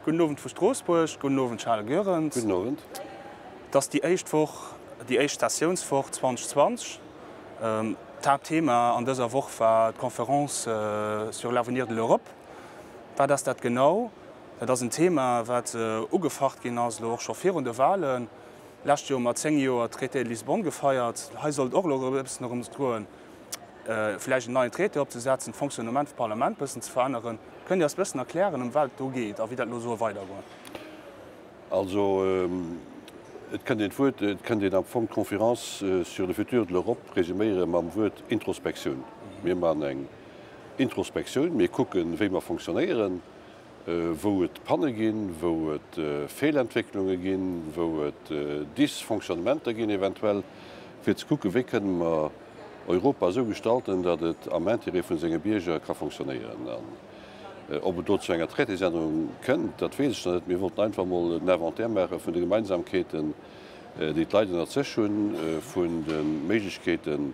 Gudden Owend vu Stroossbuerg. Gudden Owend Charles Goerens. Gudden Owend. Et ass déi éischt Woch, déi éischt Sessiounswoch 2020. D'Haaptthema an dëser Woch war d'Conférence sur l'avenir de l'Europe. Wat ass dat genau? Dat ass en Thema, wat ugefacht ginn ass, elo och scho virun de Wahlen. Lescht Joer hu mer 10 Joer Traité de Lisbonne gefeiert. Hei sollt et och elo e bëssen erëms goen, vläicht en neien Traité opzesetzen, d'Fonctionnement vum Parlament e bëssen ze veränneren. Kënnt Dir eis e bëssen erklären, ëm wat et do geet a wéi dat elo soll weidergoen? Also, et kënnt een d'Wuert, et kënnt een am Fong d'Conférence sur le futur de l'Europe resuméiere mam Wuert Introspektioun. Mir maachen eng Introspektioun, mir kucken, wéi mer fonctionnéieren, wou et Panne ginn, wou et Feelentwécklunge ginn, wou et Dysfonctionnementer ginn eventuell, fir ze kucken, wéi kënne mer Europa esou gestalten, datt et am Intérêt vun senge Bierger ka fonctionnéieren. An ob et do zu enger Traitésännerung kënnt, dat weess ech nach net. Mir wollten einfach emol en Inventaire maache vun de Gemeinsamkeeten, déi d'Leit ënnert sech hunn, vun de Méiglechkeeten,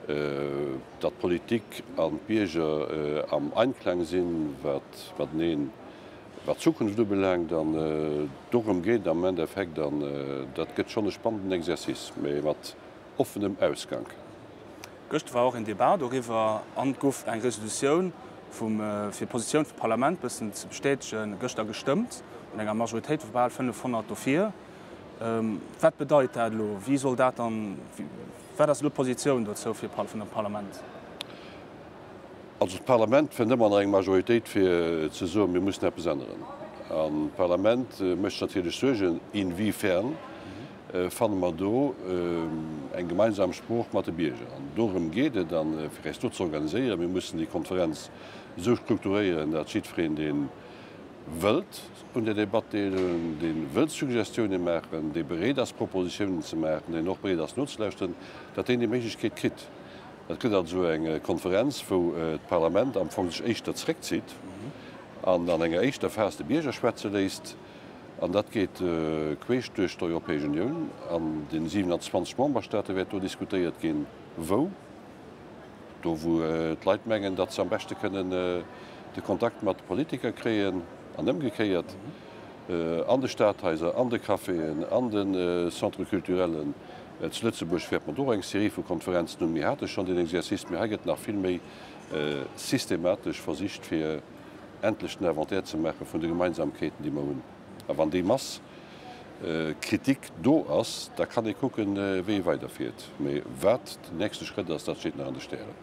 datt d'Politik an d'Bierger am Einklang sinn, wat mateneen, wat d'Zukunft ubelaangt. An dorëm geet et am Endeffekt. An dat gëtt schonn e spannenden Exercice, mä mat offenem Ausgank. Gëschter war och een Debat doriwwer an et gouf eng Resolutioun vum, fir d'Positioun vum Parlament bëssen ze bestätegen, gëschter gestëmmt, mat enger Majoritéit vu bal 500 dofir. Wat bedeit dat elo? Wéi soll dat dann, wat ass elo d'Positioun dozou fir vun dem Parlament? Also d'Parlament fënnt ëmmer nach eng Majoritéit fir ze soen, mir mussen eppes änneren. An d'Parlament mécht sech natierlech Suergen, inwiefern fanne mer do eng gemeinsam Sprooch mat de Bierger. An dorëm geet et, a fir äis do ze organiséieren, mir mussen déi Konferenz esou strukturéieren, datt jiddwereen, dee wëllt un der Debatt deelhuelen, dee wëllt Suggestiounen maachen, dee bereet ass Propositiounen ze maachen, deen och bereet ass nozelauschteren, datt deen déi Méiglechkeet kritt. Et gëtt also eng Konferenz, wou d'Parlament am Fong sech éischter zréckzitt an an enger éischter Phas de Bierger schwätze léisst. An dat geet queesch duerch d'Europäesch Unioun. An den 27 Memberstaate wäert do diskutéiert ginn. Wou? Do wou d'Leit mengen, datt se am beschte kënnen de Kontakt mat de Politiker kréien an ëmgekéiert, an de Stadhaiser, an de Caféen, an de Centres culturellen. Zu Lëtzebuerg wäert mer do och eng Serie vu Konferenzen hunn. Mir hate schonn deen Exercice, mee hei gëtt nach vill méi systematesch versicht, fir endlech den Inventaire ze maache vun de Gemeinsamkeeten, déi mer hunn. A wann déi Mass Kritik do ass, da kann ee kucken, wéi ee weiderfiert. Mee wat den nächste Schrëtt ass, dat steet nach an de Stären.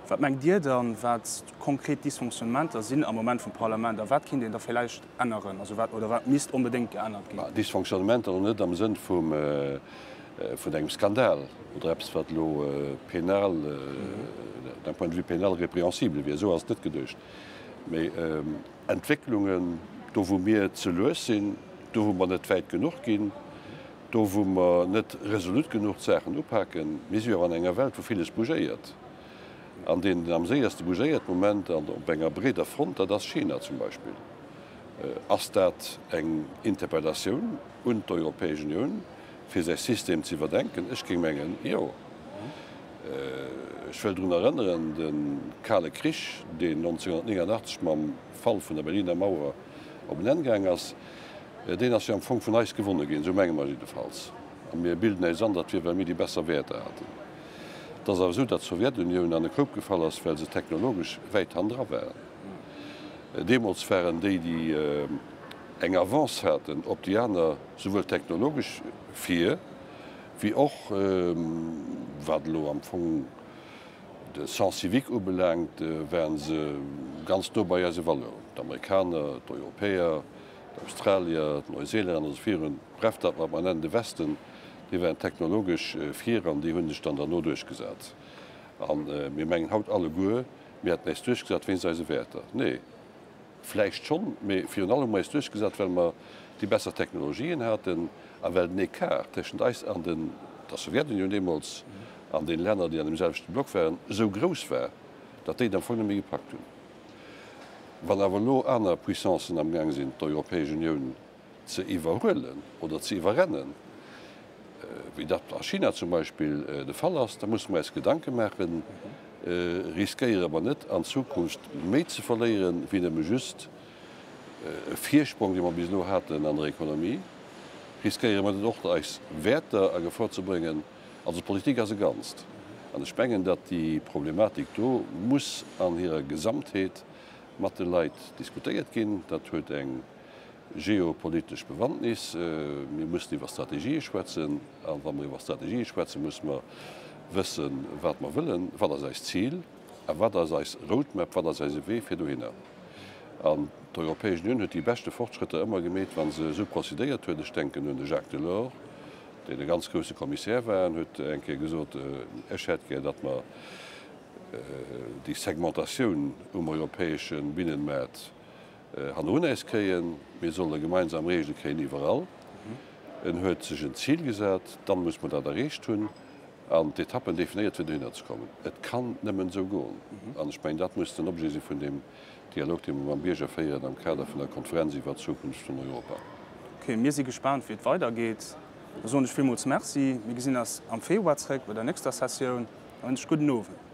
Wat mengt Dir dann, wat konkret Dysfonctionnementer sinn am Moment vum Parlament a wat kinnt een da villäicht änneren, also wat oder wat misst onbedéngt geännert ginn? Dysfonctionnementer elo net am Sënn vum vun engem Skandal oder eppes, wat elo penal, d'un point de vue pénal répréhensible wier, esou ass et net geduecht. Mee Entwécklungen, do wou mir ze lues sinn, do wou mer net wäit genuch ginn, do wou mer net resolut genuch d'Saachen upaken. Mir si jo awer an enger Welt, wou villes bougéiert. An deen, deen am séierste bougéiert de Moment an op enger breeder Front, dat ass China zum Beispill. Ass dat eng Interpellatioun un d'Europäesch Unioun, fir säi System ze iwwerdenken? Ech géing mengen, jo. Ech wëll drun erënneren, de Kale Krich, deen 1989 mam Fall vun der Berliner Mauer op en Enn gaang ass, deen ass jo am Fong vun eis gewonne ginn, esou menge mer jiddefalls. A mir bilden äis an, dat wier, well mir déi besser Wäerter haten. Et ass awer esou, datt d'Sowjetunioun an e Koup gefall ass, well se technologesch wäit hannendra waren. Deemools waren déi, déi eng Avance haten op déi aner, souwuel technologesch vir, wéi och, wat elo am Fong de Sens civique ubelaangt, waren se ganz no bei eise Valeuren, d'Amerikaner, d'Europäer, d'Australier, d'Neuseelänner an esou virun. Bref, dat wat mer nennen de Westen, déi waren technologesch vir an déi hu sech dann derno duerchgesat. A mir mengen haut alleguer, mir hätten äis duerchgesat wéinst eise Wäerter. Nee. Vläicht schonn, mee virun allem hu mer eis duerchgesat, well mer déi besser Technologien haten a well den Ecart tëschent eis an den, der Sowjetunioun deemools an den Länner, déi an deem selwechte Block waren, esou grouss war, datt déi et am Fong net méi gepackt hunn. Wann awer elo aner Puissancen amgaang sinn, d'Europäesch Unioun ze iwwerhuelen oder ze iwwerrennen, wéi dat a China zum Beispill de Fall ass, da musse mer eis Gedanke maachen, riskéiere mer net an Zukunft méi ze verléieren, wéi nëmme just. Virsprong, dee mer bis elo haten an der Ekonomie? Riskéiere mer net och, eis Wäerter a Gefor ze bréngen? Also d'Politik ass e Ganzt. An ech mengen, datt déi Problematik do muss an hirer Gesamtheet mat de Leit diskutéiert ginn. Dat huet eng geopolitesch Bewandtnis. Mir mussen iwwer Strategië schwätzen. A wa mer iwwer Strategië schwätzen, musse mer wëssen, wat mer wëllen, wat ass eist Zil a wat ass eis Roadmap, wat ass eise Wee fir dohinner. An d'Europäesch Unioun huet déi beschte Fortschrëtter ëmmer gemeet, wa se esou procédéiert huet. Ech denken un de Jacques Delors, deen e ganz grousse Kommissär war, en huet eng Kéier gesot, Ech hätt gär, datt mer déi Segmentatioun um europäesche Binnenmaart hannerun äis kréien. Mir solle gemeinsam Regele kréien iwwerall. En huet sech en Zil gesat, dann muss mer dat erreecht hunn an d'Etappen definéiert, fir dohinner ze kommen. Et kann nëmmen esou goen. An ech mengen, dat muss den Objet si vun deem Dialog, dee mer mam Bierger féieren am Kader vun der Konferenz iwwert d'Zukunft vun Europa. Ok, mir si gespaant, wéi et weidergeet. Da soen ech villmools Merci. Mir gesinn eis am Februar zréck bei der nächster Sessioun. Da wënsch ech gudden Owend.